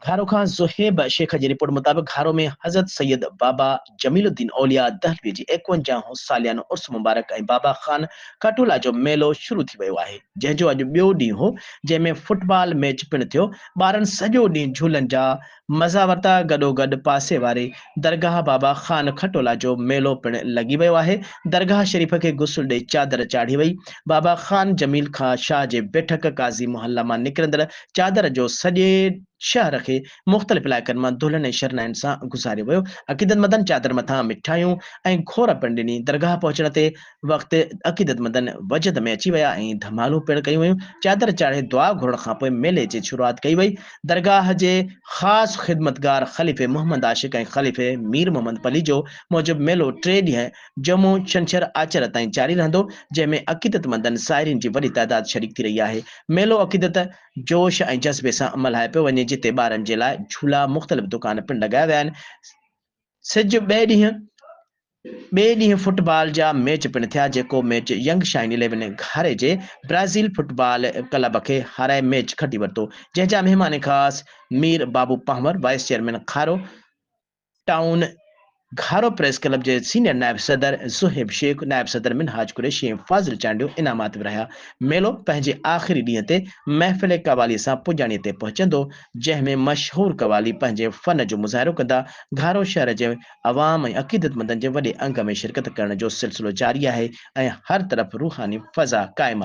گهارو کان زوهيب شيخ جي رپورٽ مطابق گهارو ۾ حضرت سيد بابا جميل الدين اولياء دهلوي جي ايڪونجاهون ساليانو عرس مبارڪ ۽ بابا خان کٽولا جو ميلو شروع ٿي ويو آهي جنهن جو اڄ ٻيو ڏينهن هو جنهن ۾ فٽبال ميچ پڻ ٿيو ٻارن سڄو ڏينهن جهولن جا مزا ورتا گڏوگڏ پاسي واري درگاهه بابا خان کٽولا جو ميلو پڻ لڳي ويو آهي درگاهه شريف کي غسل ڏئي چادر چاڙهي وئي بابا خان جميل خان شاهه جي بيٺڪ قاضي محله مان نڪرندڙ چادر جو سڄي شهر کي مختلف علائقن مان دهلن ۽ شرنائين سان گذاريو ويو عقيدتمندن چادر مٿان مٺايون ۽ گهور پڻ ڏني درگاهه پهچڻ تي وقت عقيدتمندن وجد ۾ اچي ويا ۽ ڌمالون پڻ ڪيون ويون. چادر چاڙهي دعا گهرڻ کانپوء ميلي جي شروعات ڪئي وئي. درگاهه جي خاص خدمتگار خليفي محمد عاشق ۽ خليفي مير محمد پليجو موجب ميلو ٽي ڏينهن جمعو، ڇنڇر، آچر تائين جاري رهندو، جنهن ۾ عقيدتمندن زائرين جي وڏي تعداد شريڪ ٿي رهي آهي. ميلو عقيدت، جوش ۽ جذبي سان ملهايو پيو وڃي، جتي ٻارن جي لاء جهولا، مختلف دڪان پڻ لڳايا ويا آهن. سج ٻئي ڏينهن ٻئي ڏينهن فٽ بال جا ميچ پڻ ٿيا جيڪو ميچ ينگ شائن اليون گهاري جي برازيل فٽ بال ڪلب کي هارائي ميچ کٽي ورتو جنهن جا مهمان خاص Mir Babu Panhwar vice chairman Kharo town Gharo press club جي سينيئر نائب صدر زوهيب شيخ نائب صدر منهاج قريشي ۽ فاضل چانڊيو انعامات ورهايا ميلو پنهنجي آخري ڏينهن تي محفل قوالي سان پڄاڻي تي پهچندو جنهن ۾ مشهور قوالي پنهنجي فن جو مظاهرو ڪندا، گهارو شهر جي عوام ۽ عقيدتمندن جي وڏي انگ ۾ شرڪت ڪرڻ جو سلسلو جاري آهي ۽ هر طرف روحاني فضا قائم آهي.